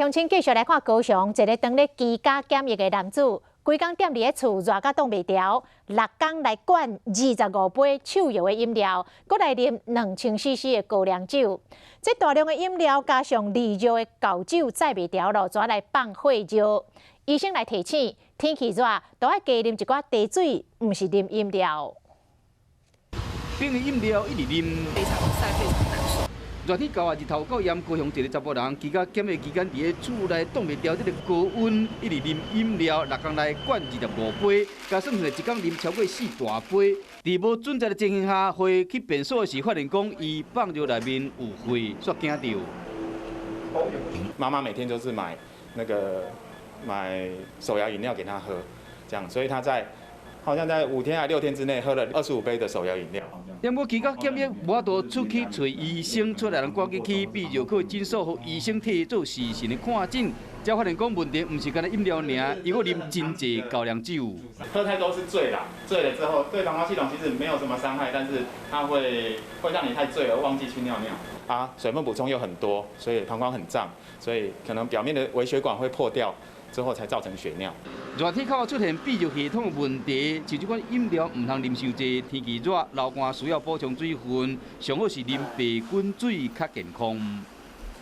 鄉親繼續來看高雄，一个當咧居家檢疫的男子，規工踮佇咧厝熱甲擋袂牢，六工來灌25杯手搖的飲料，閣來啉2000 cc 的高粱酒。這大量的飲料加上利尿的厚酒，載袂牢囉，轉來放血尿。醫生來提醒，天氣熱都愛加啉一寡茶水，毋是啉飲料。冰的飲料一直啉，非常曬，非常難受。熱天到啊，日頭夠炎，高雄一个查埔人，居家檢疫期間，佇咧厝內擋袂牢這个高溫，一直啉飲料，六工來灌25杯，加算起來一工啉超過四大杯。佇無準則的情形下，會去便所時發現講，伊放尿內面有血，煞驚著。媽媽每天都是買那個買手搖飲料給他喝，這樣，所以他在好像在5天還6天之內喝了25杯的手搖飲料。毋過居家檢疫無法度出去揣醫生，出來人趕緊去泌尿科診所，予醫生替伊做視訊的看診，才發現講問題毋是干焦飲料爾，伊閣啉真濟高粱酒。喝太多是醉啦，醉了之後對膀胱系統其實沒有什麼傷害，但是它會讓你太醉而忘記去尿尿。啊，水分補充又很多，所以膀胱很脹，所以可能表面的微血管會破掉，之後才造成血尿。熱天較出現泌尿系統的問題，像這款飲料毋通啉傷濟，天氣熱流汗需要補充水分，上好是啉白滾水較健康。